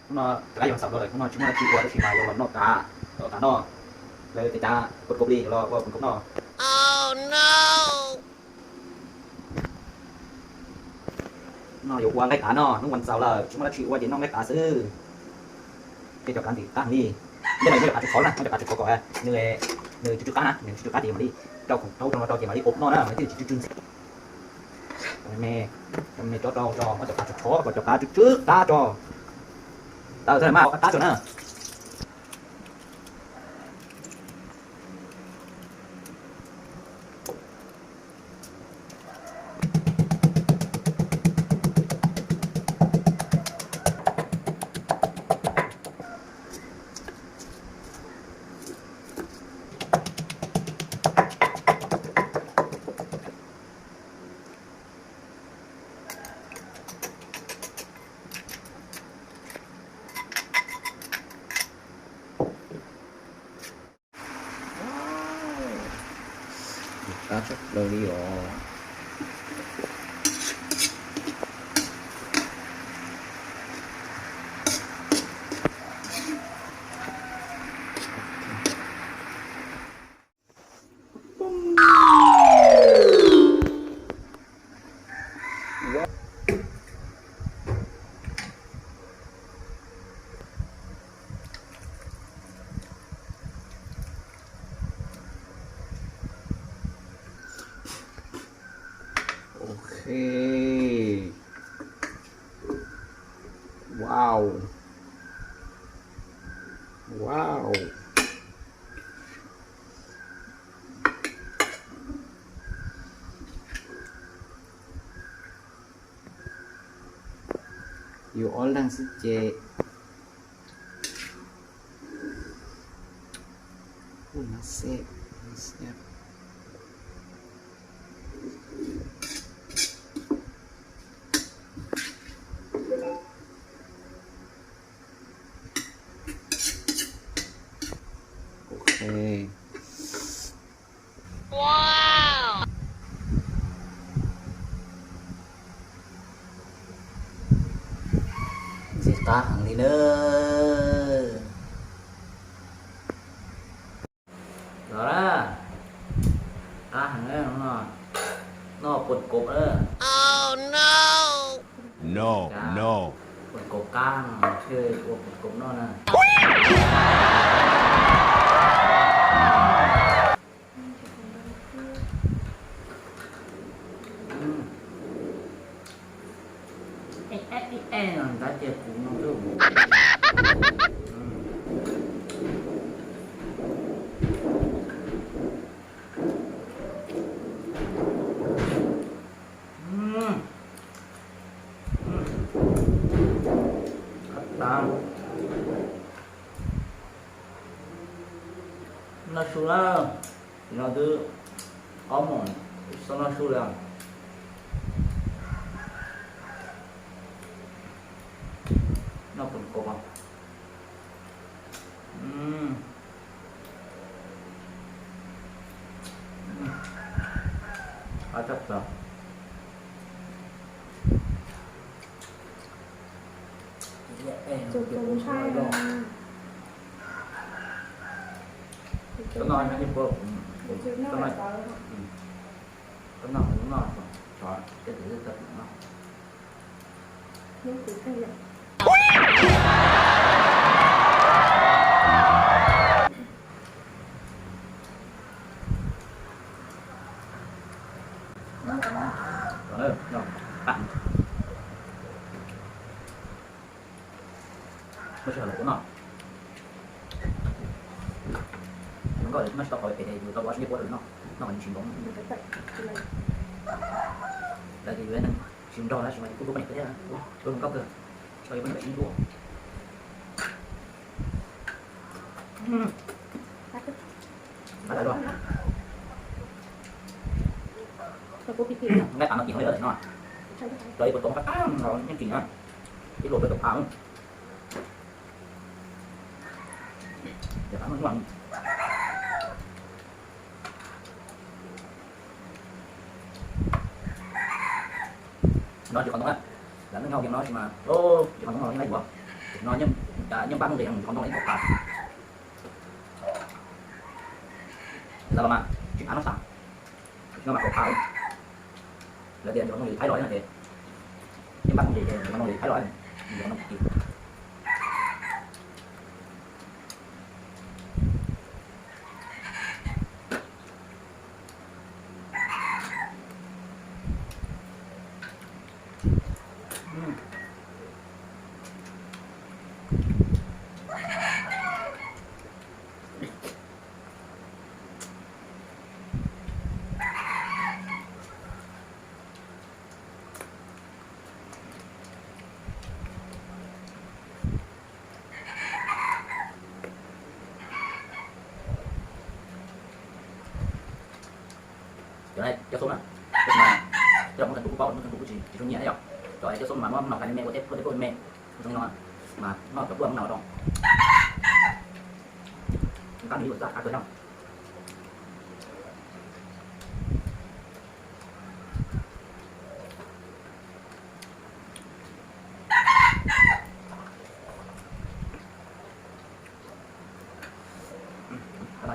Hnub no rov qab yuav xaum los lawm, hnub no tsis muaj dab tsi ua tab sis mas yuav los noj qav, tom qav noj. Lawv tej cav pos kos plis los ua pos kos noj. No yuav ua nqaij qav noj, hnub ua xaum lawm tsis muaj dab tsi ua ces noj nqaij qav xwb. Tej cov qav ntxim qab heev li. Tej no muaj cov qav tsuas khov na, muaj cov qav tsuas khov kom nws, nws tsw tsw qab na, nws tsw tsw qab ces mam li rau khoom rau rau rau ces mam li ua noj na, mas thiaj li tsis tsw tsw ntxiv. Me, me tso rau tso, muab cov qav tsuas khov kom cov qav tsw tsw qab tso. Tawm txog mas qab tso na. Qab tshaj plaws li os. Ok. Wow. Wow. Yus ob leeg xwb ces ua no xwb. Ok. Ntxim qab heev li na. Los na, qab heev na, noj pos kos na. No, no. Pos kos qab no thiaj ua pos kos noj na. Ib, ib, ib, ib, no ntawd ces kuv no xwb. Qab tas. Noj su na, no twb ob moos tsis tau noj su li. Noj pos kos. Qab tshaj plaws. Cov no no, cov no, cov no, cov no, Muaj sij hawm los kuv noj. Zoo nkauj li mas tsis tau qhov pem yus tau ua sib ntiaj puab rau noj, noj mas nws tsis npaum. Lawv tias yus neeg tsis nrog lawv sis mas yus kuj hlub poj niam kawg thiab, hlub zoo nkauj kawg, tsis tau yus poj niam sib ntiaj puab. Nqaij qav no kim heev li no, cov ib puas tau qab qab no yeej kim na, ib luam rau caum phav. No tsis qhov ntoo na, lam neej nyob no tsis mas tsis qhov ntoo no yeej yuav. No nyob Npab Hmoob Lis no ntoo ib kaum phav. Los mas tsis phav no xav, no mas kaum phav. Lawv tias ntxuav ntoo li Thaib los no ces, nyob Npab Hmoob Lis ces ntxuav ntoo li Thaib los, ntxuav ntoo kiag. Cov no cov xoob na, cov xoob mas, cov muab kheej tus kuj paub, muab kheej tus kuj tsis, tsis tshua nyiam na yom. Cov cov xoob mas muab noj hais me me ua teb, ua teb ua me, ua zoo li no mas noj cov pluaj no rau. Qab nws yuav txaj qab kawg na. Cov no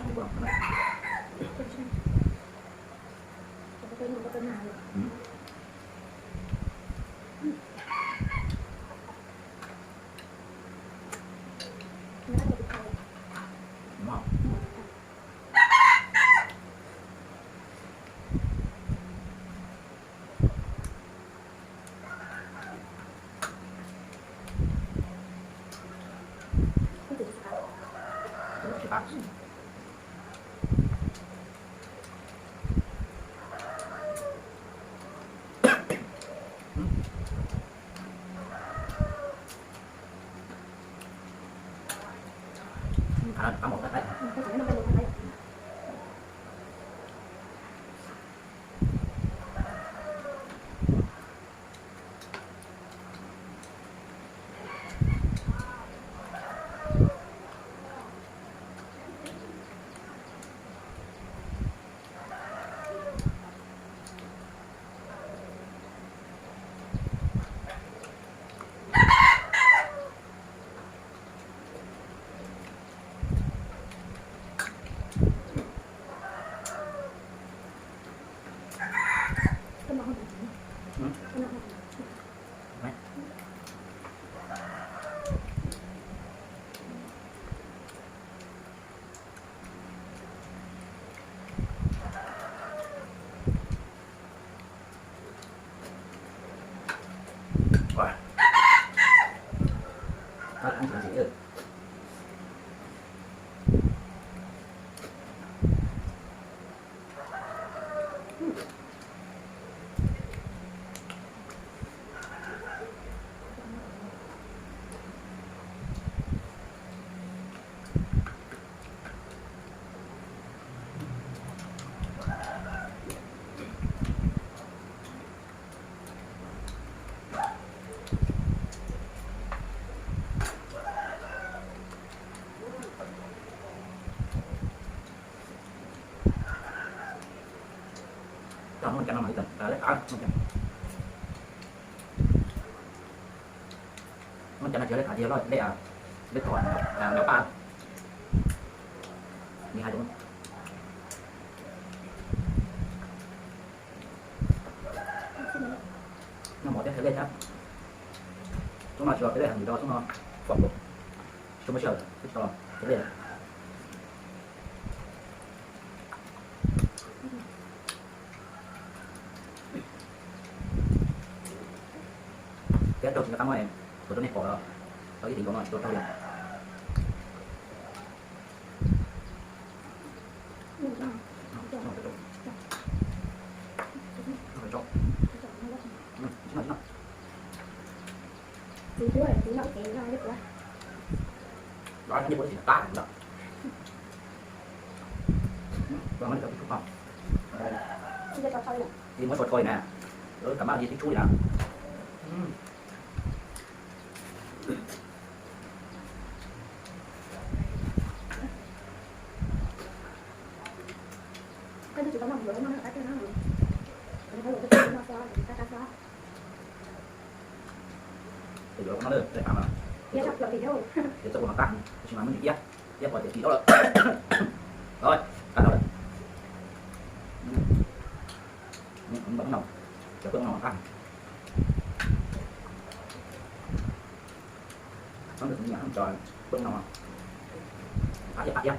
tsis yog lej kav, lej thom, lej paj, nws hais tias noj mov thiab thaiv lej thiab. Xub no tsis yog thaiv lej, nws rau xub no fom, tsis muaj sij hawm, tsis tau thaiv lej. Thiab raug tsis nco qab muab, kuv rau nej pom, tau ib teev nkaus no tsis tau raug li. Ib muab tsho tshoi na, kam maj li tib tshub li na. Yuav no lawm, peb pam no. Ces txawm ua mas qab, tab sis mas muab nws iab, iab pov ces tsis dau lawm. Qab tau lawm. Cov peb no mas qab. Txhob ntawm tus me nyuam cov peb no qab iab qab iab.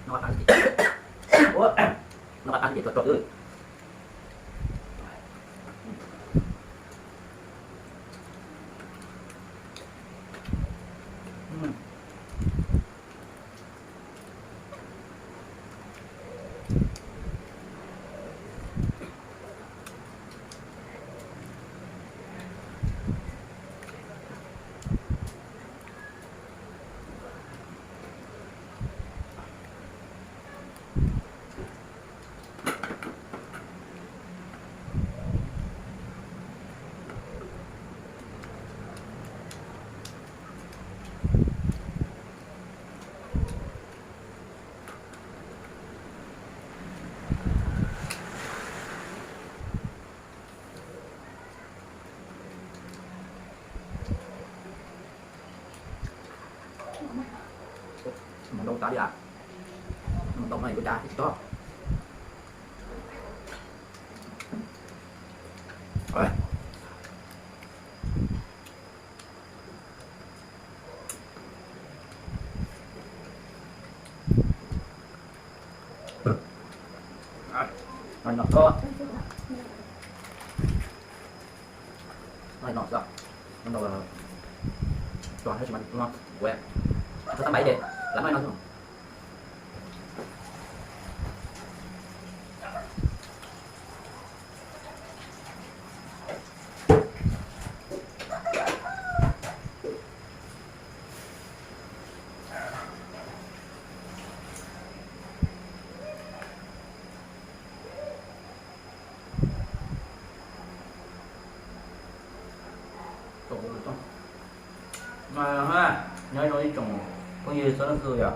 Noj qab ces, noj qab ces tso tso xwb. Mus ntau tas li as, mus ntau no yuav cas tsis tog. No, no, no, no, no, tab sis mas no, ua, txhob tab npaim ces lam no. Nyob zoo ib tsoom phooj ywg txhua leej txhua tus yom.